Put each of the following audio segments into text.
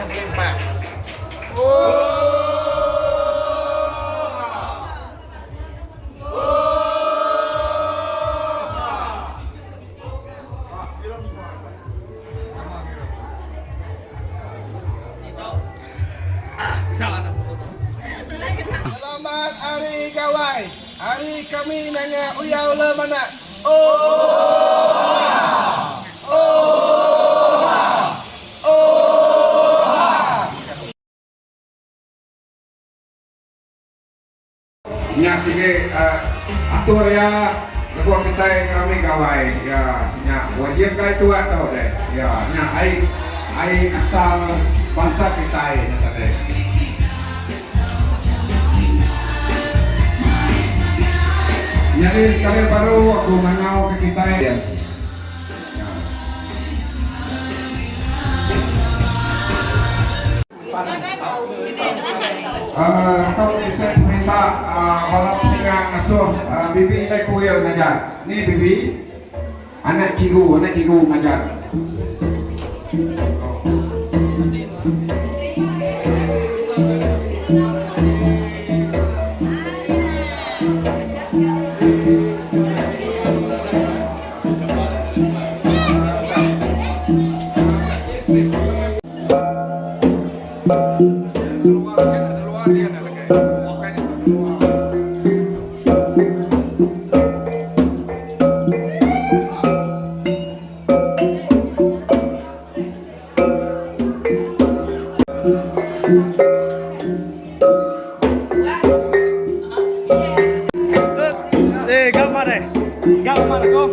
Belimpah. Selamat Hari Gawai ari kami nanga Uyau Lemanak. Oohaa! Oohaa! Oohaa! Nya sigi atur iya lebuh kitai ngerami gawai iya nya wajib kai tuak tu deh iya nya ai ai asal bansa kitai nya tadi. Nyadi sekali baru aku ngangau ke kitai. Tu bisi peminta bala peninga ngasuh Bibi indai kuil ngajar. Ni Bibi? Anak cikgu, anak cikgu ngajar. Eh, gak marah. Gak marah kok.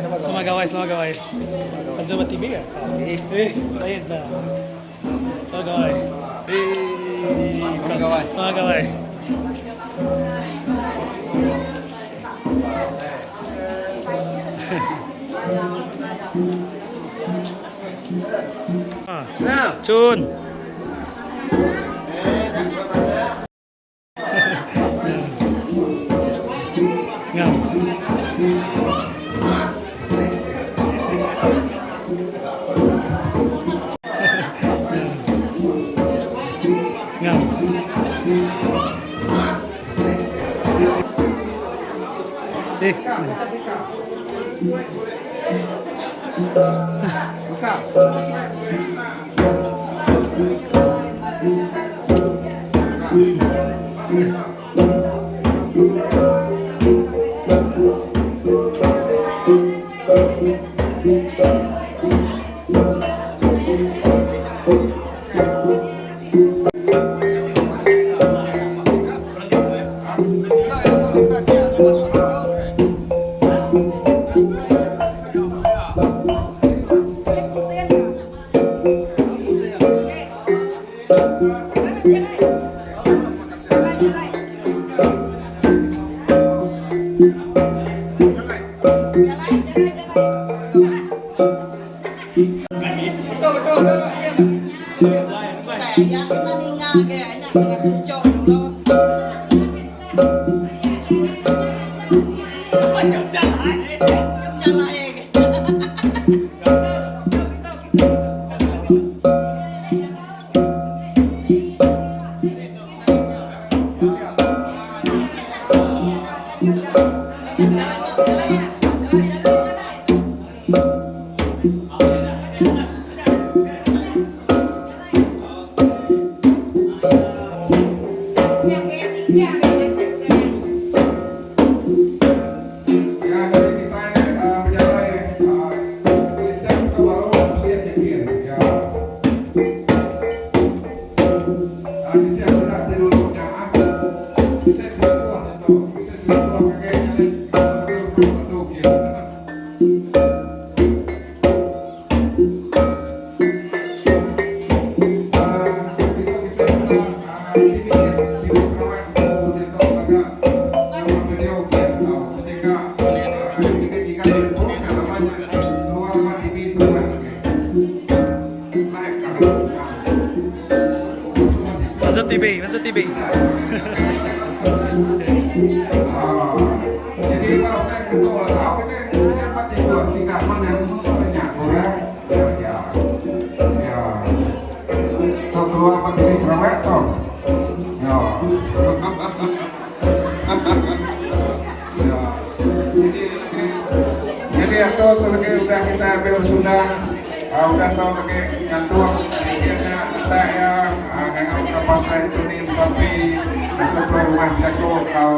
Selamat gawai, selamat gawai. Panjang ba TV ka? Eh, lain dah. Selamat gawai. Eh, selamat gawai. Selamat gawai. Ah, Chun. Ngam. Ngam. Eh. Ya, jadi kitai bejalai step ke baru ulih check-in. Ya. Bisi sida ti dulu nya ah. Bisi selikuh ditu. Bisi selikuh ngagai jalai baru batu kin. Mansut TV, mansut TV. Jadi aku tu lagi udah kita ambil sundang, udah tau lagi ngantung nya letak ya ngangau ke pasai tuni tapi aku rumah jago kau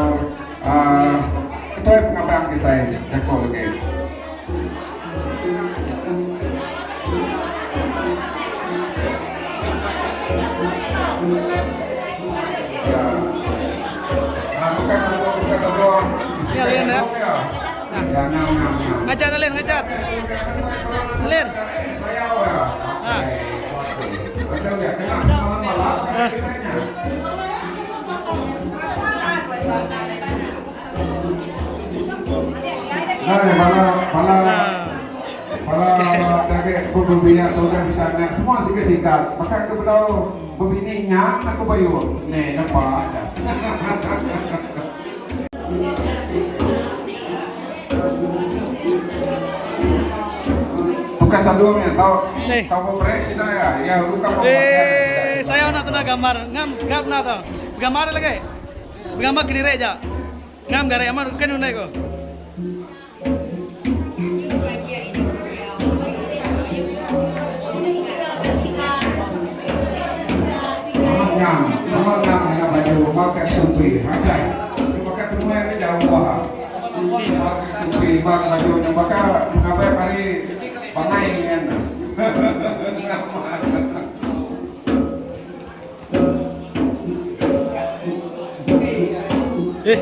ketuai pengabang kitai jago lagi. Ni Alin ya. Ngajat Alin, ngajat. Alin. Ha. Bala daging ku bebiak tu udah ditanya semua sigi sikat maka ke bedau bebini nya aku bayu ne nempa aja. Bukan sadung nya tau tau pemeri sida iya iya bukan pemakai. Eh sayau nak tena gambar ngam ngam na tau. Begambar lagi. Begambar kediri aja. Ngam garik amat bukan undai ko. Ngam, nama ngam dengan baju pakai topi, macam pakai semua yang jauh wah. Pakai topi, pakai baju yang pakai ngapai pari pangai kan. Eh.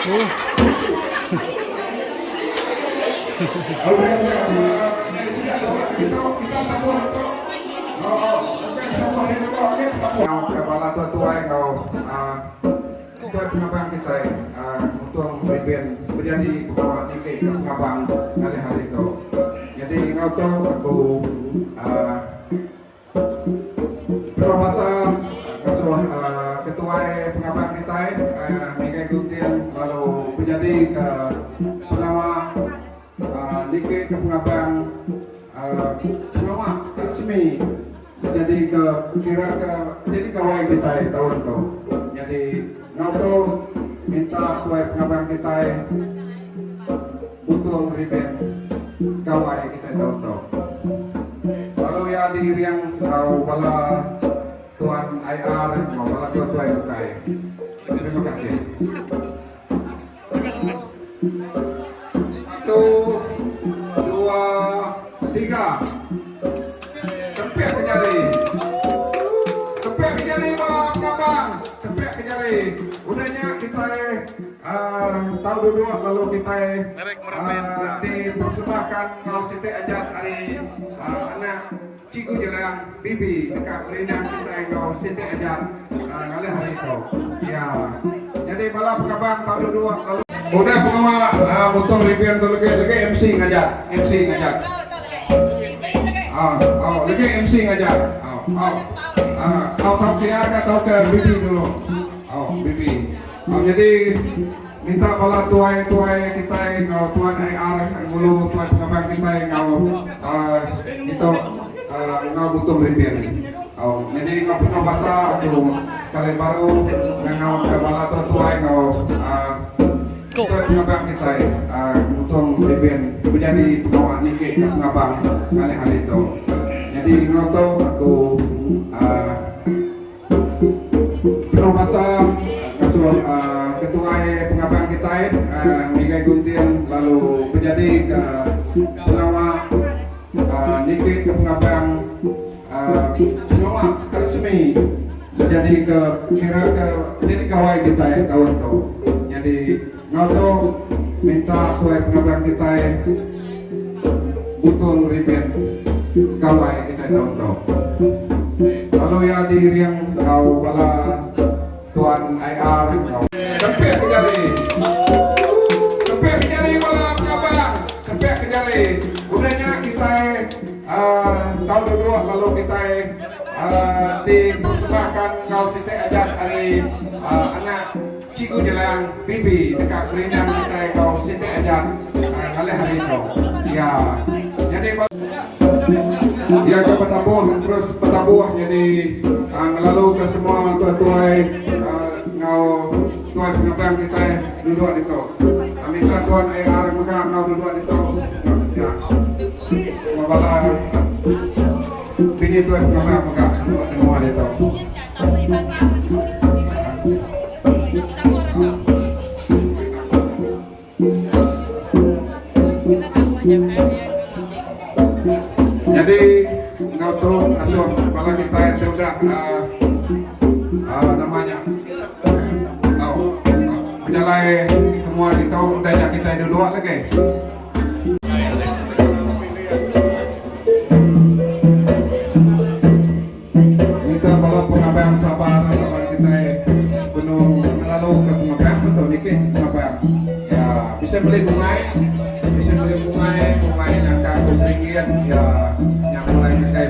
Bala tuai-tuai enggau tuai pengabang kitai untung Ribin bejadi pengawa niki ka pengabang ngalih hari tu. Nyadi enggau tu aku Penuh basa ngasuh ketuai pengabang kitai Migai Gunting lalu bejadi ka pengawa niki ka pengabang pengawa resmi bejadi ka kira ka nyadi gawai kitai taun tu. Nyadi enggau tu minta tuai pengabang kitai Butung Ribin gawai kitai taun tu. Lalu iya diiring enggau bala Tuan IR enggau bala tuai-tuai bukai. Terima kasih. Satu, dua, tiga. Tempik ke jari. Tempik ke jari bala pengabang. Tempik ke jari. Udah nya kitai Tau duduk lalu kitai dipersembahkan enggau siti ajat ari anak Cikgu Jelang, Bibi deka merindang kitai enggau siti ajat ngalih hari tu. Iya. Nyadi bala pengabang tau duduk lalu. Udah pengawa mutung ribin tu legi legi MC ngajat. MC ngajat. Au legi MC ngajat. Au au. Au tau kia ka tauka Bibi dulu. Au Bibi. Au nyadi minta bala tuai tuai kitai enggau tuan IR ngulu tuai pengabang kitai enggau uhh ditu uhh enggau Butung Ripin. Au nyadi enggau penuh basa aku sekali baru ngangau ke bala tuai tuai enggau uhh tuai pengabang kitai uhh Butung Ripin bejadi pengawa niki ka pengabang ngalih hari tu. Nyadi enggau tu aku uhh. Penuh basa ngasuh ketuai pengabang kitai Migai Gunting lalu bejadi ke pengawa niki ke pengabang pengawa resmi bejadi ke kira ke nyadi gawai kitai taun tu. Nyadi enggau tu minta tuai pengabang kitai Butung Ribin gawai kitai taun tu. Lalu iya diiring enggau bala Tuan IR enggau. Sempit ke jari. Sempit ke jari bala pengabang. Sempit ke jari. Udah nya kitai uhh tau duduk lalu kitai uhh dipersembahkan enggau siti ajat ari uhh anak Cikgu Jelang, Bibi deka merindang kitai enggau siti ajat uhh ngalih hari tu. Iya. Nyadi ba. Iya ke betabuh terus betabuh nyadi ngelaluka semua tuai-tuai enggau tuai pengabang kitai duduk ditu. Minta Tuan AR mega enggau duduk ditu. Nya. Enggau bala bini tuai pengabang mega duduk semua ditu. Nyadi enggau tu asuh bala kitai ti udah aaa nama nya tau bejalai semua ditu udah nya kitai duduk lagi. Minta bala pengabang sabar laban kitai benung ngelalu ke pengabang betul niki pengabang. Ya bisi meli bungai, bisi meli bungai, bungai nyangka ku ringgit ya nya mulai ngagai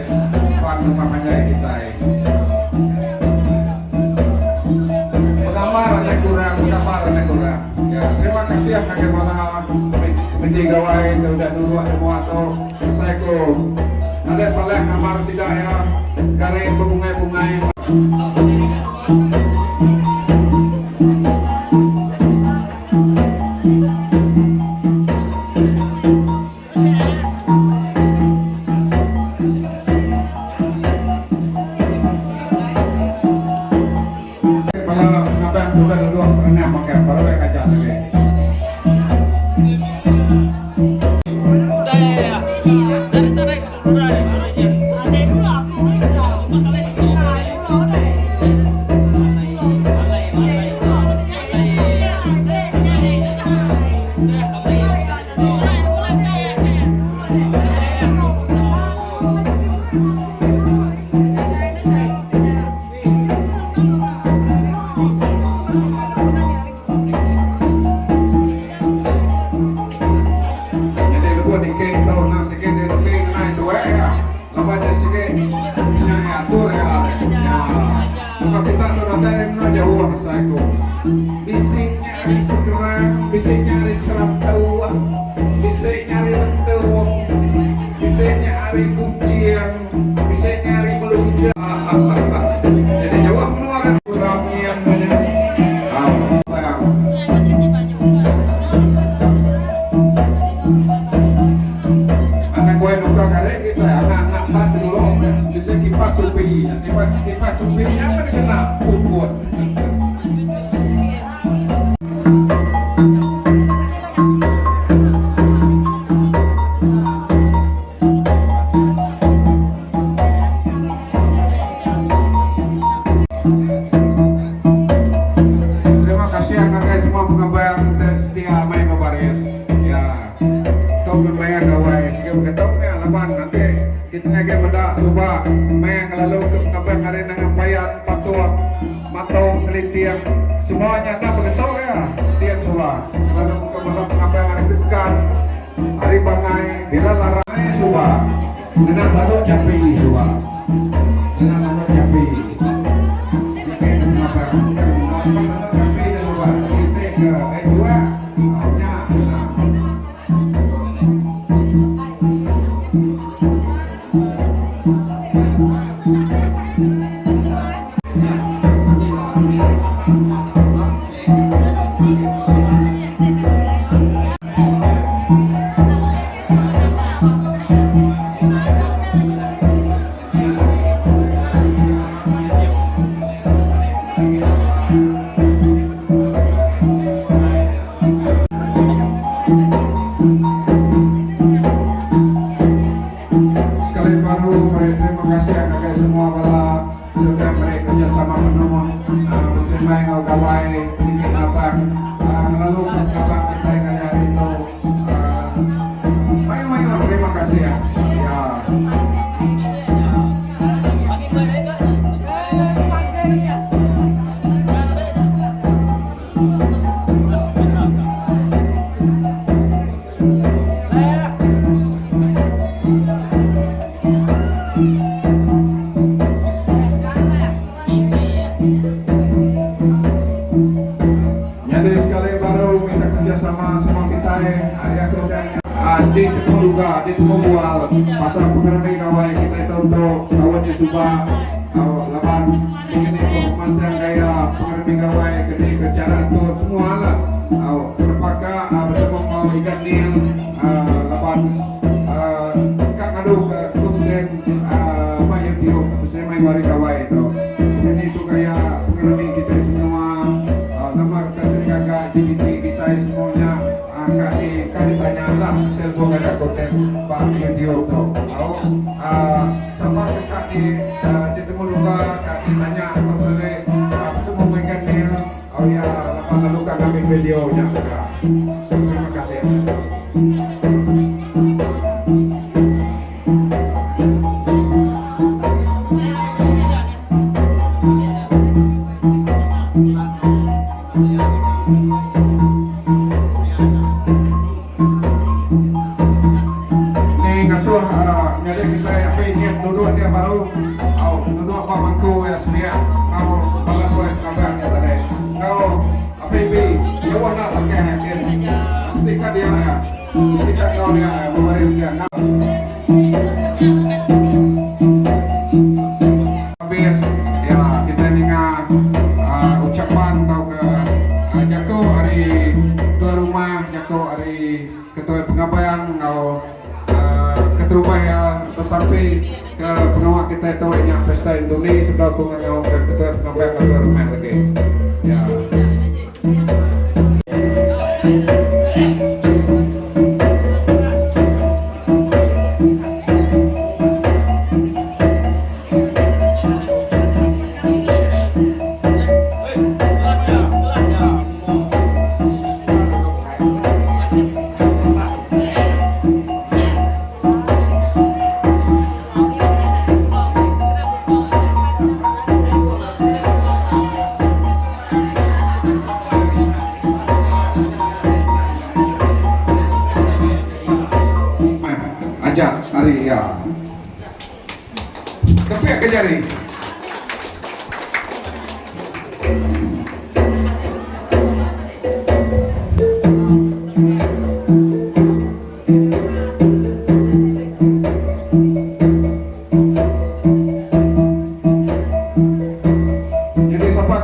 pan rumah panjai kitai. Pengamar anak kurang, pengamar anak kurang. Ya terima kasih ngagai bala komiti gawai ti udah duduk nemua tu. Asai ku nadai salah ngambar sida iya gari bebungai-bungai. Bala pengabang udah duduk renah makai baru iya ngajak agi. datai ari menua jauh asai ku. Bisi nya ari Sekerang, bisi nya ari Seratok, bisi nya ari Lentok, bisi nya ari Kuching, bisi nya ari Melunjak. Jadi jauh menua ari Ramian nya. Au. Anak guai nukar gari kitai anak anak tan dulu bisi kipas supi kipas kipas supi nya meh dikena puput. Terima kasih ngagai semua pengabang ti setia mai bebaris. Ya. Tu meh maya gawai sigi beketu meh laban enti kitai agi meda suba maya ngelalu ke pengabang ari nanga payan patung matung seliting semua nya enda beketu iya din suba ngelalu ke bala pengabang ari Tekan ari Bangai bila Larai suba. Ngena balut chapi suba. Ngena balut chapi. Bisi ke pengabang. Balut chapi nya suba. Bisi ke ai tuak. Nya ngena. Sekali baru meri terima kasih ngagai semua bala ti udah meri kerjasama penuh beserimbai enggau gawai Peninggi Ngabang ngelalu ke pengabang kitai ngagai hari tu. Mayuh-mayuh terima kasih ya. Nyadi sekali baru minta kerjasama semua kitai ari aku udah Enti temu duga, enti temu bual pasal pengerami gawai kitai taun tu, taun nya suba laban begini ko pemansang gaya pengerami gawai keni ke chara atur semua lah terpaka betemu enggau Igat Neil laban ka ngadu ke konten ba YouTube beserimai enggau hari gawai tu. Begini tu gaya pengerami kitai semua nama ke digaga aktiviti kitai semua nya ka di ka ditanya lah telefon ngaga konten ba YouTube tu. Au sapa ke ka di ditemu duga ka ditanya tau beli betemu enggau Igat Neil au iya laban lalu ka ngambi video nya mega. Terima kasih. Ni ngasuh nyadi kitai api nyit duduk dia baru au duduk ba bangku iya sebiak enggau bala tuai pengabang nya tadi enggau api bi jauh enda takah kin mesti ka dia iya mesti ka enggau dia iya bebaris dia enggau. Abis iya kitai ninga ucapan tauka jaku ari tuai rumah jaku ari ketuai pengabang enggau keterubah iya besampi ke pengawa kitai tu inya Pesta Induni sebedau ku ngangau ke ketuai pengabang enggau tuai rumah lagi. Ya. Meh ajat ari iya. Kepik ke jari.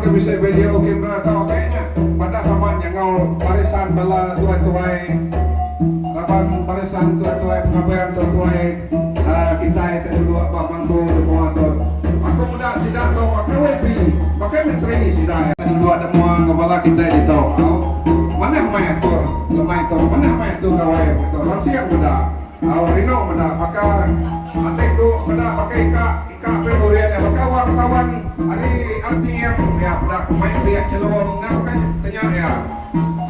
Bala ke bisi video kamera tau agi nya padah amat nya enggau barisan bala tuai-tuai raban barisan tuai-tuai pengabang tuai-tuai uhh kitai ti duduk ba bangku demua tu. Aku meda sida tu baka YB baka menteri sida iya duduk demua enggau bala kitai ditu au. Manah mai atur lemai tu manah mai atur gawai tu ransing meda au rindu meda baka ati ku meda baka ika. Ka pe murid nya baka wartawan ari RTM iya peda ku mai biak chelum nya baka tenya iya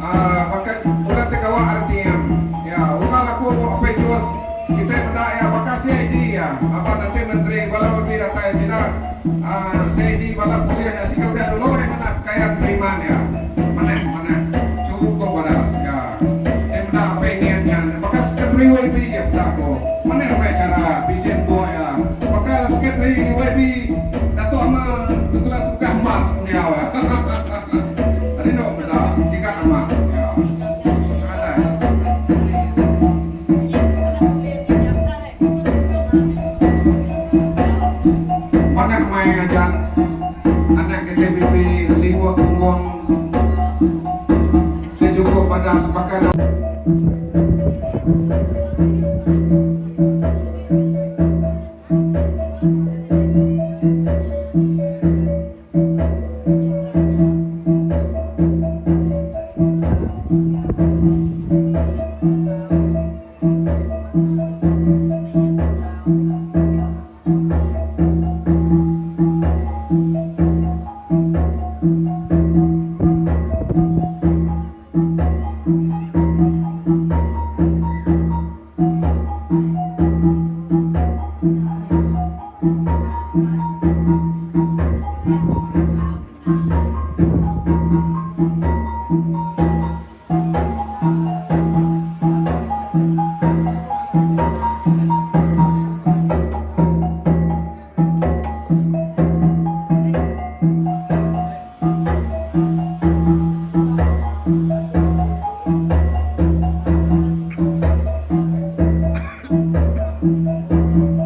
aaa baka orang ti gawa RTM iya unggal aku apai Jos kitai meda iya baka CID iya laban enti menteri bala YB datai sida aaa CID bala polis nya sigi udah dulu iya ngena pekayan periman iya manah manah chukup badas iya ti meda apai Ngin nya baka sekretari YB iya peda ku manah meh chara bisi empu iya. Baka sekretari YB Datuk Amar Douglas Uggah Embas pendiau iya. Rindu meda sigat amat iya. Nadai. Manah mai ajan anak KTBB lingguk punggung ti chukup badas baka daun.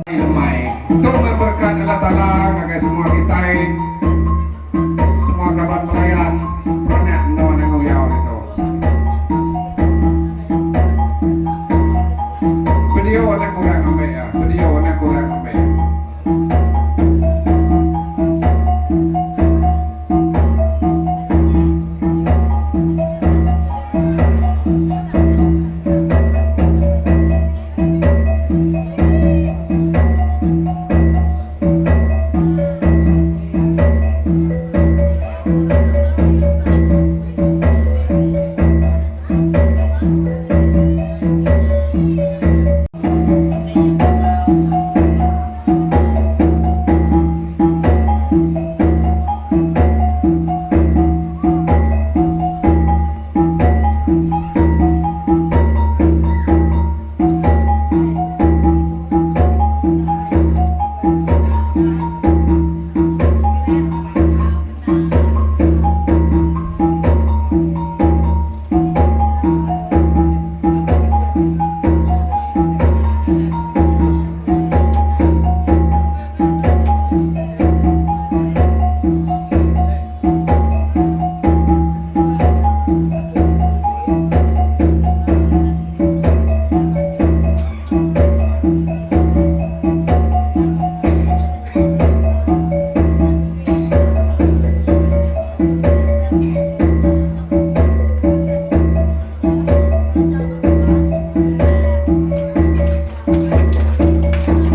Lemai. Tu meh berekat Allah Taala ngagai semua kitai, semua kaban belayan peranak menua Nanga Uyau ditu. Video anak orang ambi iya, video anak orang ambi.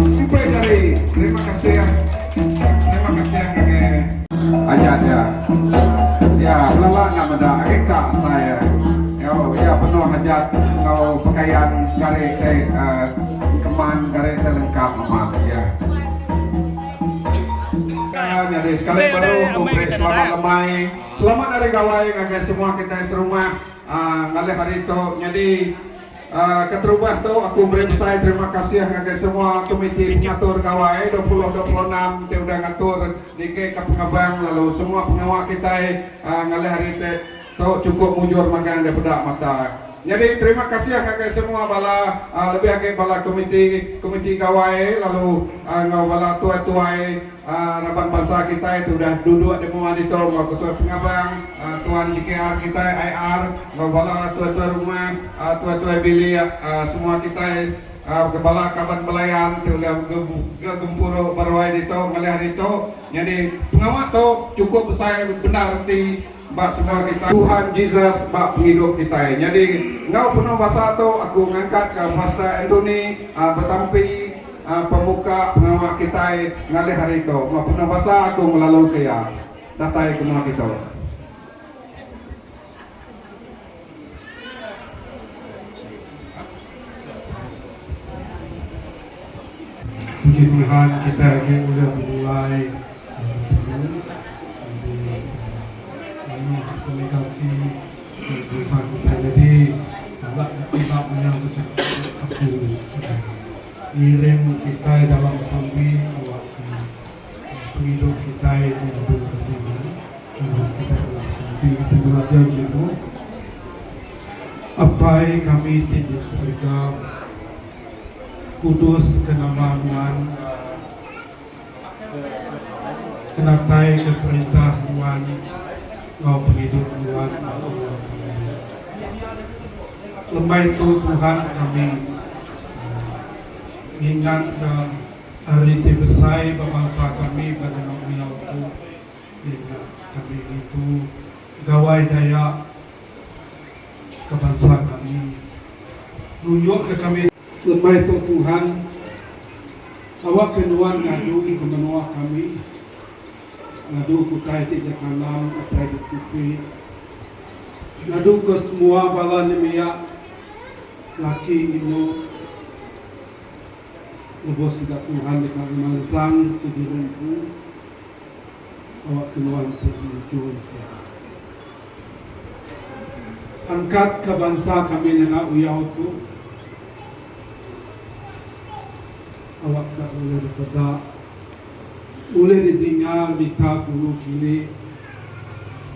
Empai jari terima kasih terima kasih ngagai aja dia ya belala enda meda agi ka asai ya iya penuh hajat enggau pakaian gari ti engkeman gari ti lengkap amat ya. Nyadi sekali baru ku meri selamat lemai selamat hari gawai ngagai semua kitai serumah ngalih hari tu nyadi. Keterubah tu aku meri besai terima kasih ngagai semua komiti pengatur Gawai 2026 ti udah ngatur niki ka pengabang lalu semua pengawa kitai ngalih hari ti tu chukup mujur magang daripada mata. Nyadi terima kasih ngagai semua bala lebih agi bala komiti komiti gawai lalu enggau bala tuai-tuai raban bansa kitai ti udah duduk di mua ditu enggau ketuai pengabang tuan JKR kitai IR enggau bala tuai-tuai rumah tuai-tuai bilik semua kitai bala kaban belayan ti udah gegempuru ba ruai ditu ngalih ditu. Nyadi pengawa tu chukup besai bendar reti. Ba semua kitai. Tuhan Jesus ba pengidup kitai. Nyadi enggau penuh basa tu aku ngangkatka Pastor Anthony besampi pemuka pengawa kitai ngalih hari tu. Enggau penuh basa aku ngelaluka iya datai ke menua kitu. Puji Tuhan kitai agi ulih begulai betemu nyadi mayuh komunikasi bansa kitai nyadi enda enda maya bejaku aku ngiring kitai dalam sampi awakka pengidup kitai diadu ke Tuhan lalu kitai dalam sampi kitai belajar jenuh Apai kami ti di serega. Kudus ke nama Nuan, Kenatai ke perintah Nuan enggau pengidup Nuan ba menua kami. Lemai tu Tuhan kami ngingatka hari ti besai ba bansa kami ba Danau Miau tu iya nya kami ngintu Gawai Dayak ke bansa kami. Nunjukka kami. Lemai tu Tuhan, awakka Nuan ngadu ke menua kami, ngadu ke utai ti ditanam, utai ditupi, ngadu ke semua bala nembiak laki indu lebuh sida Tuhan deka ngemansang ke diri empu, awakka Nuan ti mujur sida. Angkat ka bansa kami ngena uyau tu awak ka ulih dipeda, ulih didinga mita guru kili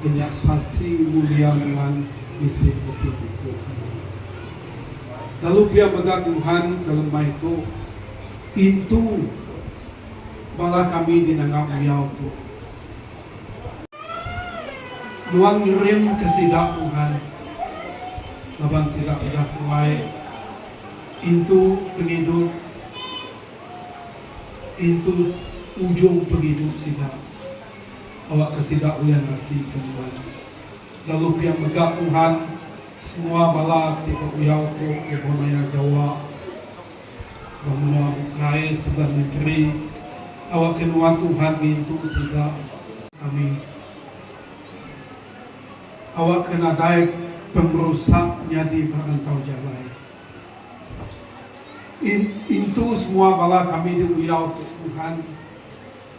inya sasi mulia nuan bisi betiap iku kami. Lalu pia mega Tuhan ke lemai tu intu bala kami di nanga uyau tu. Nuan ngirim ke sida Tuhan, laban sida udah tuai intu pengidup intu ujung pengidup sida, awakka sida ulih ngasika Nuan. Lalu pia mega Tuhan, semua bala ti beuyau tu lebuh maya gawa ba menua bukai sebelah negeri, awakka Nuan Tuhan ngintu sida. Amin. Awakka nadai pengerusak nyadi ba rantau jalai. In intu semua bala kami di Uyau tu Tuhan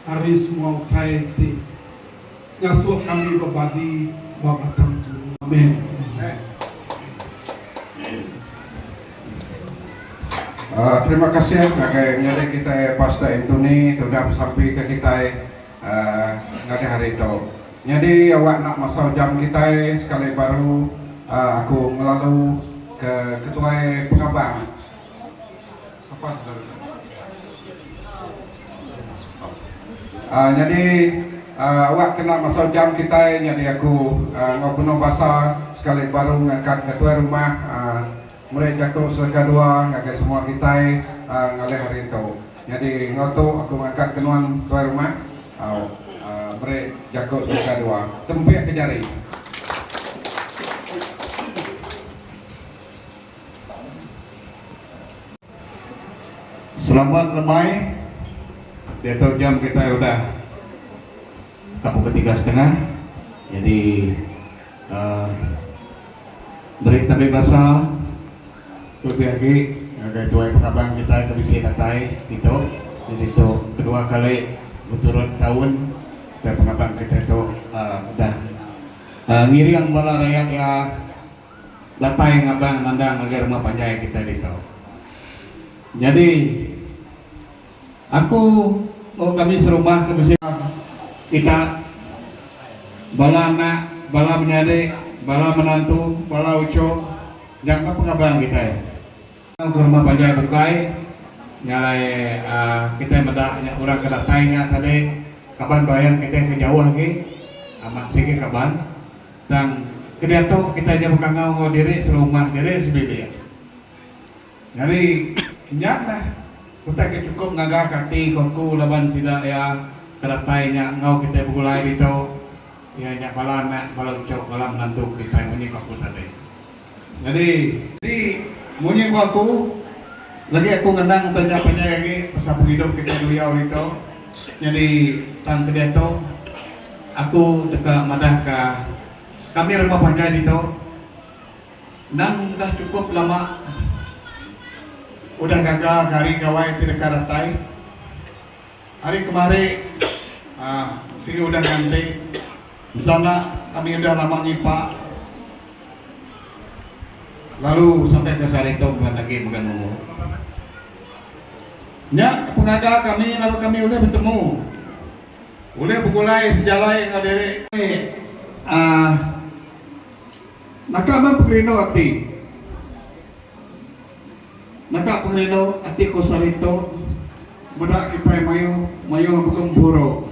ari semua utai ti ngasuh kami bebadi ba batang tu. Amin. Terima kasih ngagai menyadi kitai Pastor Anthony ti udah besampi ke kitai ngagai hari tu. Nyadi awak enda masau jam kitai sekali baru aku ngelalu ke ketuai pengabang. Sapa saudara tu? Nyadi awak kena masau jam kitai nyadi aku enggau penuh basa sekali baru ngangkat ketuai rumah meri jaku seleka dua ngagai semua kitai ngalih hari tu. Nyadi enggau tu aku ngangkat ke nuan tuai rumah meri jaku seleka dua. Tempik ke jari. Selamat lemai. Diatu jam kitai udah ka pukul tiga setengah. Jadi uhh meri tabi basa kelebih agi ngagai tuai pengabang kitai ke bisi datai ditu. Jadi tu kedua kali beturut taun tuai pengabang kitai tu uhh udah uhh ngiring bala rayat iya. Datai ngabang nandang ngagai rumah panjai kitai ditu. Nyadi aku enggau kami serumah ke bisi kita bala anak, bala menyadi, bala menantu, bala uchu. Nya meh pengabang kitai. Ke rumah panjai bukai nya alai kitai meda nya orang ke datai nya tadi kaban belayan kitai ke jauh agi amat sigi kaban tang ke diatu kitai nya bekangau enggau diri serumah diri sebilik. Nyadi nya meh utai ke chukup ngaga ke ati ku aku laban sida iya ke datai nya enggau kitai begulai ditu iya nya bala anak bala uchu bala menantu kitai munyi ku aku tadi. Nyadi. Ti munyi ku aku, lagi aku ngenang utai nya panjai agi pasal pengidup kitai duyau ditu. Nyadi tang ke diatu aku deka madahka kami rumah panjai ditu endang udah chukup lama udah gaga ke hari gawai ti deka datai. Hari kemari aaa sigi udah nganti sana kami udah lama ngipa. Lalu sampai ke sehari tu bulan agi mega nemu. Nya pengaga kami lalu kami ulih betemu. Ulih begulai sejalai enggau diri. Aaa naka meh pengerindu ati. Naka pengerindu ati ku sehari tu meda kitai mayuh mayuh begempuru.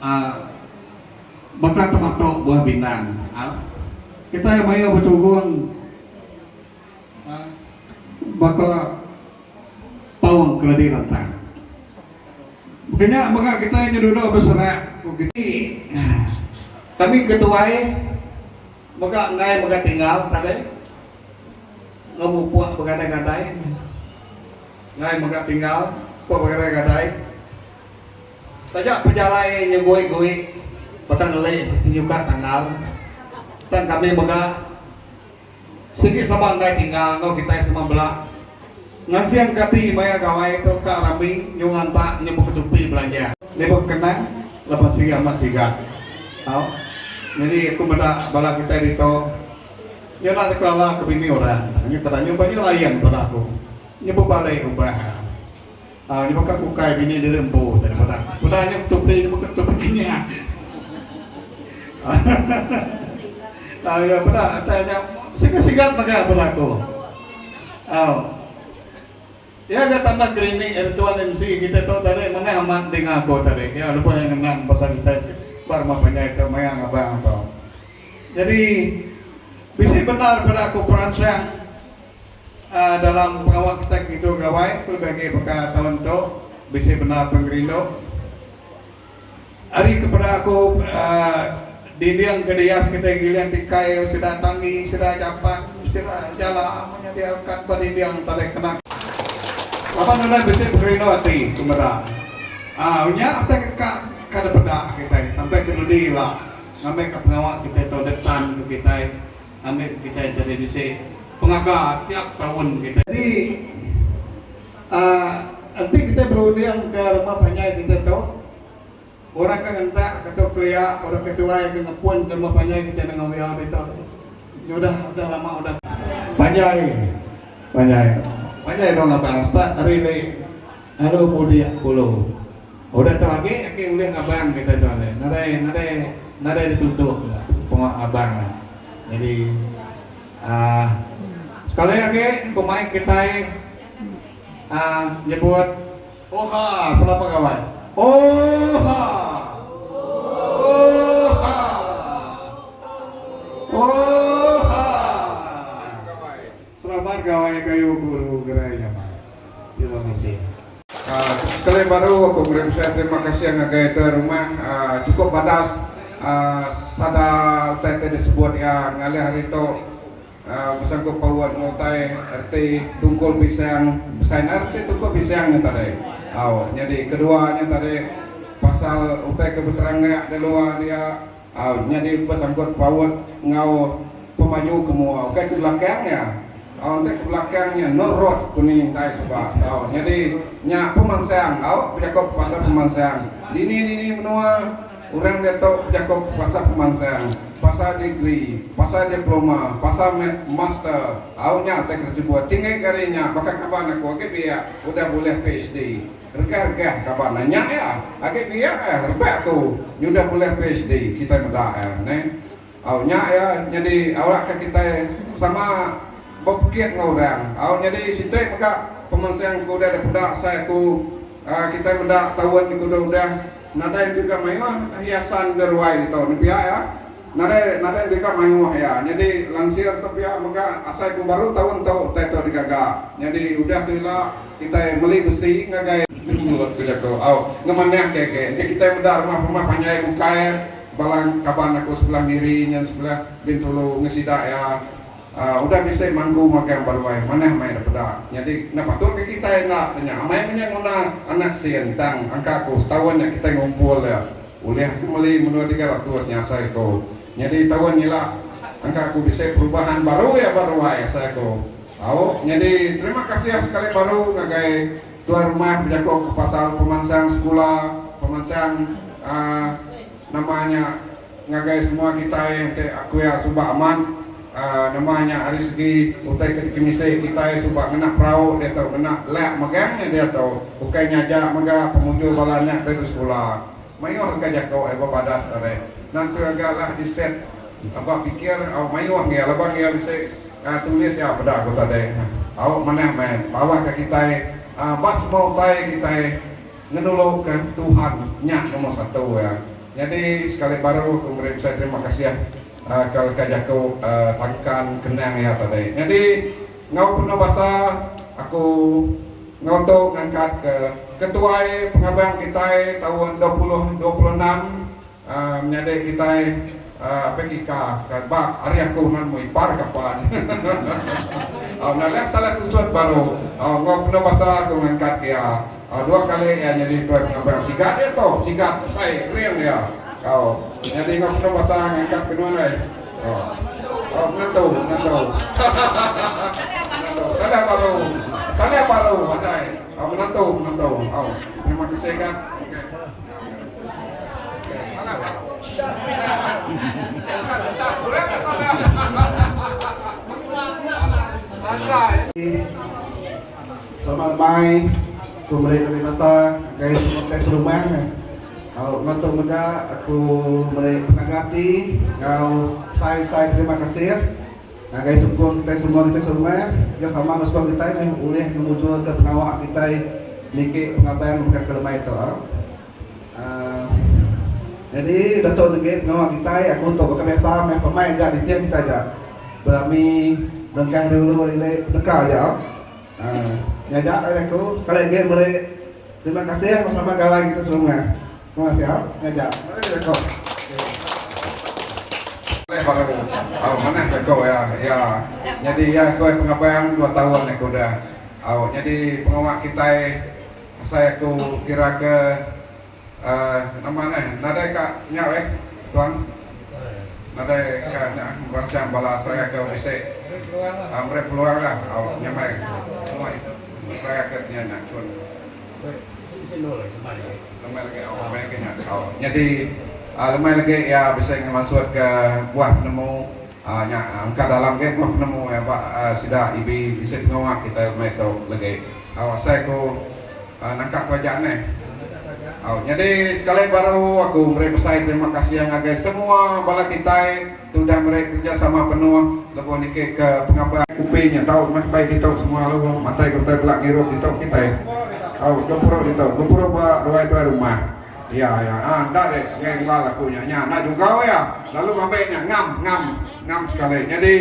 Aaa baka tematok buah bindang. Aa kitai mayuh betugung aa baka paung keladi lantang. Baka nya mega kitai nyedudok beserak ku kitai. Kami ke tuai mega enggai mega tinggal tadi enggau mupuk begadai-gadai. Enggai mega tinggal puk begadai-gadai. Taja pejalai nyegui-gui baka ngeli nyuka tanggal, tang kami mega sigi sama enggai tinggal enggau kitai sama bela ngansing ke ati maya gawai tu ka rami nyu ngantak nyu beketupi belanja. Lebuh kenang laban sigi amat sigat tau nyadi aku meda bala kitai ditu nyu enda tekelala ke bini orang nyu peda nyu ba nyu lain peda aku nyu bebali ubah. Nya baka kukai bini diri empu tadi peda. Peda nya betupi nya baka tupi kenyah. Ya peda atai nya sigat-sigat mega peda aku. Au. Ya ga tambah kerinik ari tuan MC kita tu tadi manah amat dinga aku tadi. Ya lebuh iya ngenang pasal kitai ba rumah panjai tu maya ngabang tu. Jadi bisi bendar peda aku peransang Dalam pengawa kitai ke ngitu gawai kelebih agi baka taun tu bisi bendar pengerindu. Ari ke peda aku dinding ke dias kitai ngiling tikai sida tanggi sida japan sida jala mun nyadi angkat ba dinding tadi kena. Laban udah bisi pengerindu ati ku meda. Aaa nya utai ke ka ka dipeda kitai sampai ke dudi ila ngambika pengawa kitai tu detan ke kitai. Ambi kitai tadi bisi pengaga tiap taun kitai. Jadi aaa enti kitai berunding ke rumah panjai kitai tu, orang ke ngentak ke tu kelia, orang ke tuai ke ngepun ke rumah panjai kitai nengah wia ditu udah udah lama udah. Panjai panjai panjai dong abang start ari li lalu mudik kulu. Udah tu agi agi ulih ngabang kitai tu alai nadai nadai nadai ditutup pengawa ngabang. Nyadi aaa sekali agi pemain kitai aaa nyebut Oha selamat gawai. Oha. Oha. Oha. Selamat gawai gayu guru gerai nyamai. Terima kasih. Sekali baru aku meri besai terima kasih ngagai tuai rumah chukup badas sada utai ti disebut iya ngalih hari tu besangkup paut enggau utai reti tungkul pisang besai enda reti tungkul pisang nya tadi au nyadi kedua nya tadi pasal utai ke beterangak di luar dia Au nyadi besangkut paut enggau pemaju ke mua ukai ke belakang nya. Au enti ke belakang nya no road ku ni indai suba. Au nyadi nya pemansang au bejaku pasal pemansang. Dini dini menua orang diatu bejaku pasal pemansang, pasal degree, pasal diploma, pasal master. Au nya utai ke disebut. Tinggi gari nya baka kaban aku agi biak udah bulih PhD. Regah-regah kaban nya iya. Agi biak eh rebak aku nyudah bulih PhD kitai meda eh neh. Au nya iya nyadi awakka kitai sama bepekit enggau orang. Au nyadi siti mega pemansang ke udah dipeda asai aku kitai meda taun ke udah udah nadai juga mayuh hiasan geruai ditu nembiak iya. Nadai nadai deka mayuh iya. Nyadi lansir tu pia mega asai ku baru taun tu utai tu digaga. Nyadi udah tu ila kitai meli besi ngagai. Mulut ku jaku au ngemanah ke agi. Enti kitai meda rumah-rumah panjai bukai bala kaban aku sebelah Miri nyen sebelah Bintulu ngesida iya udah bisi mangku magang ba ruai manah meh da peda. Nyadi enda patut ke kitai enda tanya amai meh nya nguna anak sin tang angka ku setaun nya kitai ngumpul iya. Ulih aku meli menua 300 nya asai ku. Nyadi taun nyila angka aku bisi perubahan baru iya ba ruai asai ku. Au nyadi terima kasih sekali baru ngagai tuai rumah bejaku ke pasal pemansang sekula, pemansang uhh nama nya ngagai semua kitai enti aku iya suba amat uhh nama nya ari segi utai ke dikemisi kitai suba ngena perau diatu ngena lak megang nya diatu ukai nya aja mega pemujur bala nya ke besekula. Mayuh leka jaku ai bebadas tadi. Nantu aga lah di set aba pikir au mayuh ngia laban ngia bisi tulis iya peda ku tadi. Au manah meh bawah ka kitai ba semua utai kitai ngenulu ka Tuhan nya nombor satu iya. Nyadi sekali baru aku meri besai terima kasih ka leka jaku tangkan kenang iya tadi. Nyadi enggau penuh basa aku Enggau tu ngangkat ke ketuai pengabang kitai taun 2026 menyadi kitai Apai Kika ke ba ari aku nan mu ipar kapan. Au nalah salah tusut baru enggau penuh basa aku ngangkat ke iya. Dua kali iya nyadi ketuai pengabang sigat iya tu sigat besai kering iya. Au nyadi enggau penuh basa ngangkat ke nuan ai. Oh, menantu, menantu. Menantu. Salah baru. Salah baru adai. Oh, menantu, menantu. Oh, terima kasih kan. Okey. Okey, salah. Selamat lemai ku meri tabi basa ngagai semua kitai serumah. Au enggau tu mega aku meri pengaga ati enggau besai-besai terima kasih ngagai sukung kitai semua kitai serumah kerjasama enggau sukung kitai meh ulih ngemujurka pengawa kitai niki pengabang baka ke lemai tu. Aaa nyadi Datuk negi pengawa kitai aku tu baka biasa meh pemai aja nitih kitai aja berami berengkah ari ulu ari ili peneka aja. Aaa nya aja ari aku sekali agi meri Terima kasih enggau selamat gawai kita serumah. Terima kasih au. Ngajar. Meri jaku. Boleh baru. Au manah jaku iya. Iya. Nyadi iya tuai pengabang dua taun aku udah. Au nyadi pengawa kitai asai aku kira ke uhh nama neh nadai ka nya weh tuan. Nadai ka nya meransang bala saya ke bisi meri peluang lah. Au nyamai semua. Saya ke nya nya chun. Lemai lagi au lemai lagi nya au. Nyadi lemai lagi iya bisi ngemansut ke buah penemu nya engka dalam ge buah penemu iya ba sida ibi bisi pengawa kitai lemai tu lagi. Au asai ku nangka ku aja neh. Au nyadi sekali baru aku meri besai terima kasih ngagai semua bala kitai. Tu udah meri kerejasama penuh lebuh niki ke pengabang. Kupi nya tau meh bai ditu semua lalu matai ke utai bela ngirup ditu kitai. Au gempuru ditu gempuru ba ruai tuai rumah. Iya iya aa enda deh enggai ngelal aku nya nya enda jugau iya lalu ngambi nya ngam ngam ngam sekali. Nyadi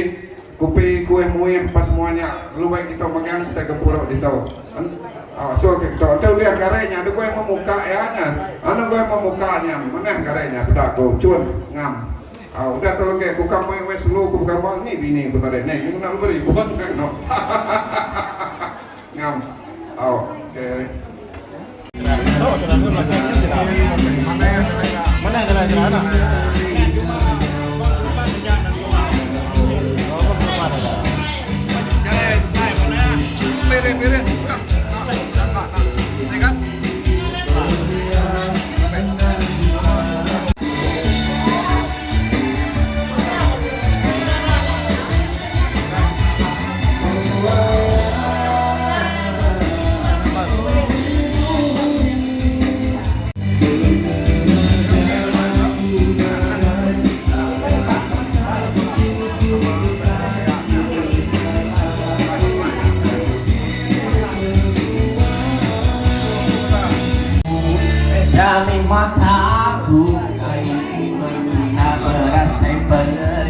kupi kuih muih pa semua nya lalu bai kitu megang kitai gempuru ditu. Au asul ke kitu enti ulih gari nya degui memuka iya nya. Anu gui memuka nya manah gari nya peda ku chun ngam. Au udah tu legi ku ka mei weh sulu ku begambar ni bini ku tadi ni ngena lu beribut ka keno hahahaha ngam au okey.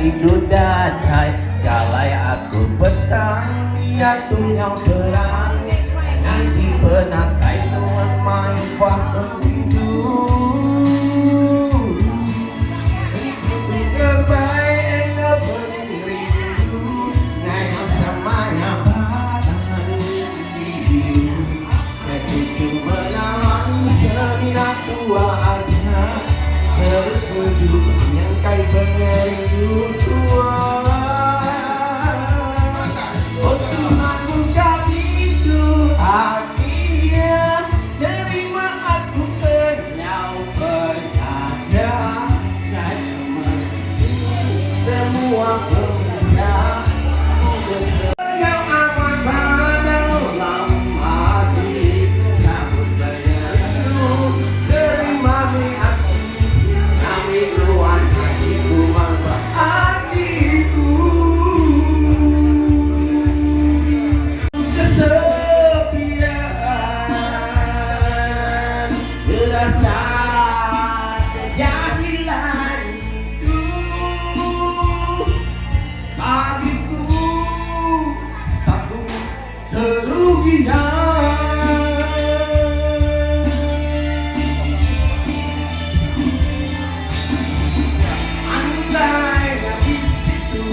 Pengerindu datai Jalai aku petang Diatu nyau terang Nganti penatai nuan mai pengerindu Rindu terbai enggau pengerindu Ngayau semaya badan biru Ketuju menalan semina tua aja Terus nuju nyangkai pengerindu tua Oh Tuhan buka pintu ati iya Nerima aku enyau penyaga Ngagai semua pemerinsa Ku bese Enggau amat badau lam ati Sambut pengerindu terima mih aku Ngambi nuan atiku mangba atiku Kesepian Rasa kejahilan tu Bagiku satu kerugian. Andai di situ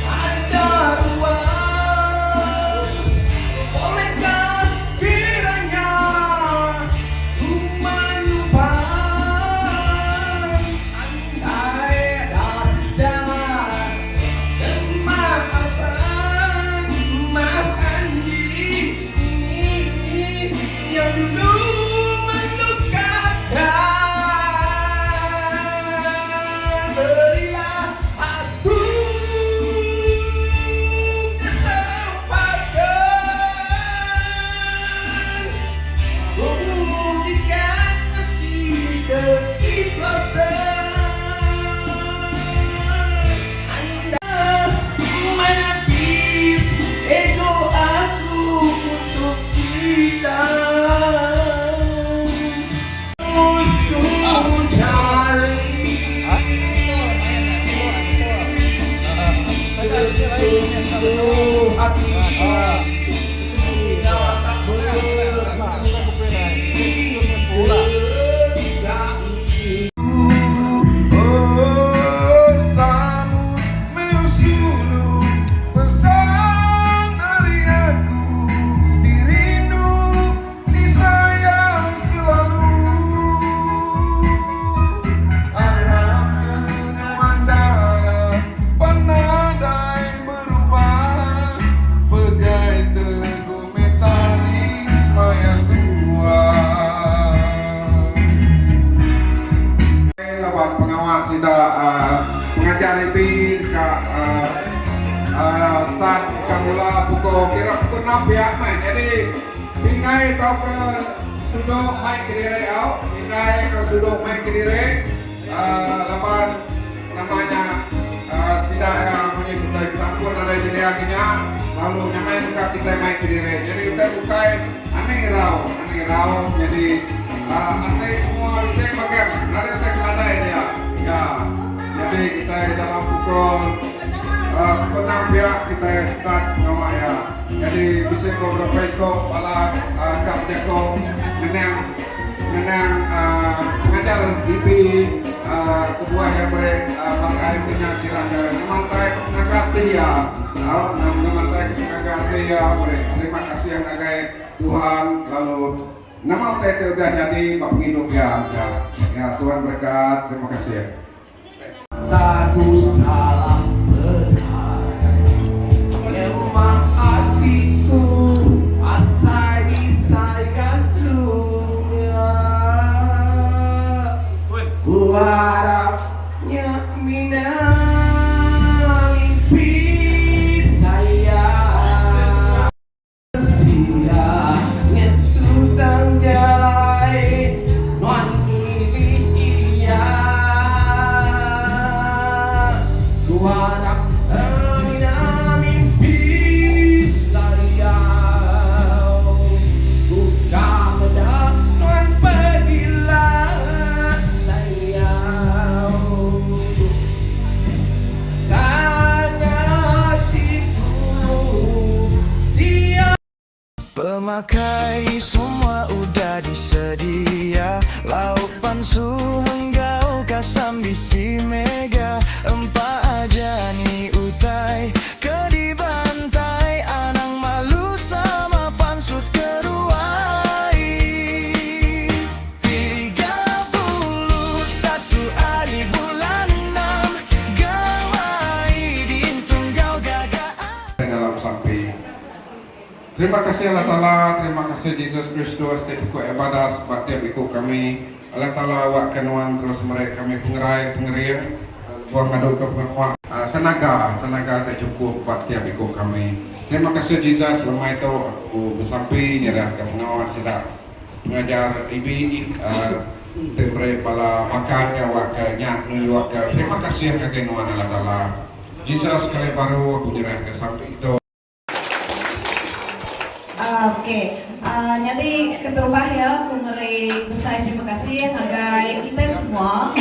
ada ruang, bolehkah kiranya ku menumpang? Andai ada sisa kemaafan, maafkan diri ini yang dulu melukakan. Berilah aku kesempatan Ku buktikan erti keikhlasan Anda menepis ego aku untuk kita Terus ku cari Oh, sambut meusulu pesan ari aku ti rindu ti sayang selalu Arap ke nuan dara pan nadai berubah Pegai teguh meh tali semaya tua. Laban pengawa sida pengajar iti deka start deka mula pukul kira pukul enam pia meh. Nyadi pinggai tauka sudok mai kediri au pinggai enggau sudok mai kediri laban nama nya sida iya munyi utai betangkun nadai nyedia ke nya lalu nyamai mega kitai mai kediri. Nyadi utai bukai anih irau anih irau nyadi asai semua bisi magang nadai utai ke nadai dia. Ya nyadi kitai dalam pukul pukul enam pia kitai start pengawa iya. Nyadi bisi beberapa iko bala ka bejako ngenang ngenang pengajar DB kebuah iya meri makai ke nya kira ke ngemantai ke pengaga ati iya au ngemantai ke pengaga ati iya meri terima kasih ngagai Tuhan lalu nama utai ti udah nyadi ba pengidup iya ya Tuhan berekat terima kasih. Aku salah peda Nyema atiku asai disayang dunya Ku arap nya mina mimpi sayang. Sia ngetu tang jalai nuan milih iya. Ku arap mina mimpi sayau. Ku ka meda nuan pegila sayau. Bisi mega empa aja ni utai ke dibantai anang malu sama pansut ke ruai. 31 ari bulan enam gawai diintung enggau gaga. Dalam sampi. Terima kasih Allah Taala, terima kasih Jesus Kristus ti pekuk iya badas ba tiap iku kami. Allah Taala awakka nuan terus meri kami pengerai, pengering lebuh ngaduka pengawa. Tenaga, tenaga ti chukup ba tiap iku kami. Terima kasih Jesus lemai tu aku besampi nyerahka pengawa sida pengajar ibi ti meri bala makan ke awakka nya nunjukka terima kasih ngagai nuan Allah Taala. Jesus sekali baru aku nyerahka sampi tu. Ok. Nyadi keterubah iya aku meri besai terima kasih ngagai kitai semua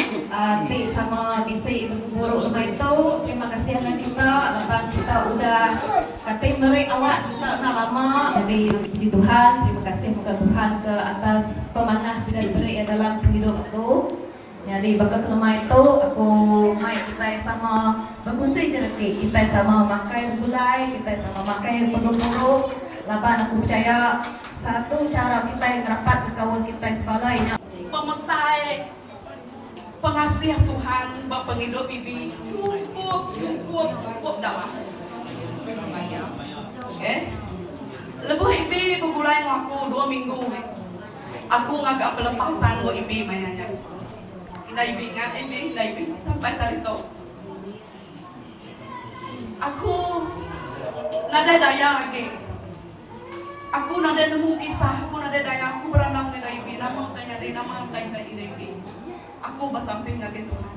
ti sama bisi begempuru lemai tu. Terima kasih ngagai kita laban kita udah kati meri awak kita enda lama. Nyadi puji Tuhan, terima kasih mega Tuhan ke atas pemanah ti udah diberi iya dalam pengidup aku. Nyadi baka ke lemai tu aku mai kitai sama bekunsi jereki, kitai sama makai begulai, kitai sama makai begempuru laban aku pechaya satu chara kitai ngerapatka kaul kitai sebala nya. Pemesai pengasih Tuhan ba pengidup Bibi chukup chukup chukup dalam. Okay. Lebuh Ibi begulai enggau aku dua minggu. Aku ngaga pelepasan enggau Ibi maya nya. Enda Ibi ingat Ibi, enda Ibi sampai sehari tu. Aku nadai daya agi. Aku nadai nemu kisah, aku nadai daya, aku berandau ngagai Ibi nama utai nyadi, nama utai enda ida Ibi. Aku besampi ngagai Tuhan.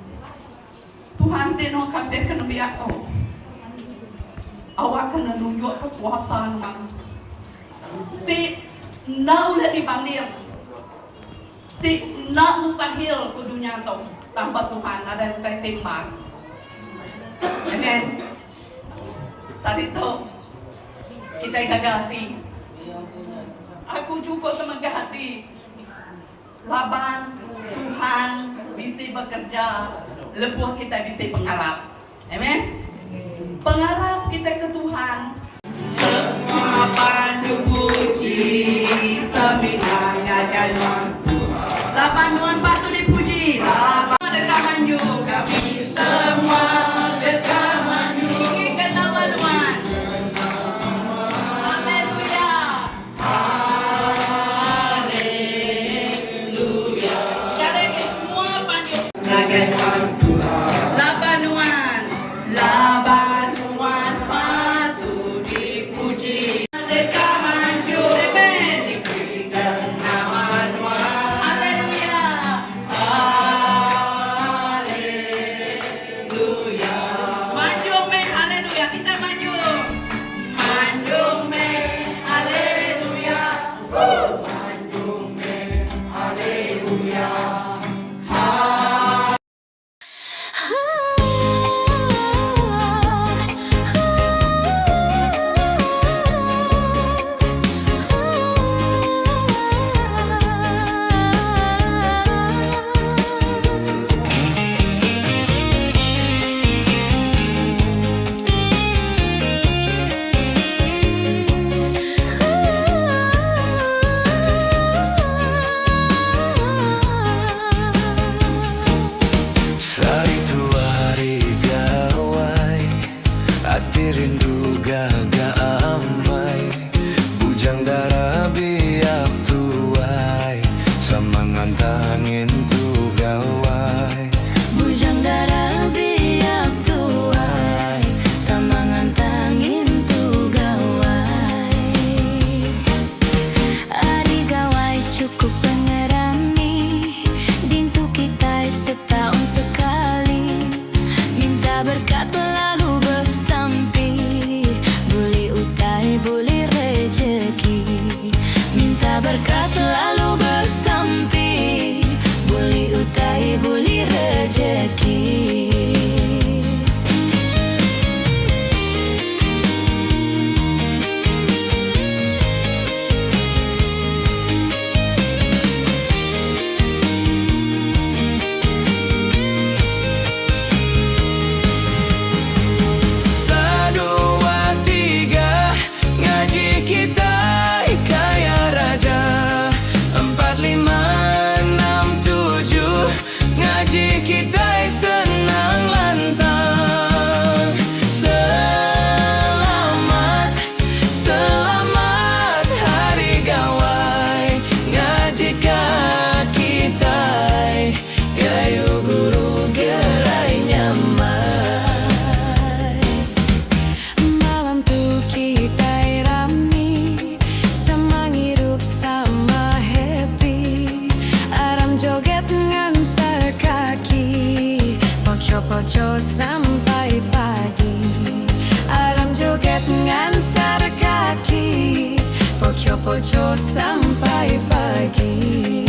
Tuhan ti nuh kasih ke nembiak tu. Awakka ne nunjukka kuasa nuan. Ti enda ulih dibanding, ti enda mustahil ku dunya tu tanpa Tuhan nadai utai ti mar. Amen. Sehari tu kitai gaga ati. Aku chukup temegah ati laban Tuhan bisi bekerja lebuh kitai bisi pengarap. Amen. Pengarap kitai ke Tuhan. Semua pandu puji semina ngagai Nuan Tuhan. Laban Nuan patut dipuji. Laban deka manju kami semua deka manju. Tinggi ke nama Nuan. Haleluya. Haleluya. Sekali lagi semua panju. Ngagai Nuan Tuhan. Laban Nuan. Laban Nuan patut dipuji. Deka maju. Amen. Diberi nama Nuan. Haleluya. Haleluya. Maju meh haleluya. Kita maju. Maju meh haleluya. Maju meh haleluya. Sehari tu hari gawai Ati rindu gaga amai Bujang dara biak tuai Sama ngantang ngintu gawai Bujang dara biak tuai Sama ngantang ngintu gawai. Ari gawai chukup pengerami Dintu kitai setaun sekali Minta berkat lalu besampi Bulih utai bulih rejeki Minta berkat lalu besampi Bulih utai bulih rejeki. Poco-poco sampai pagi Aram joget ngansar kaki Poco-poco sampai pagi.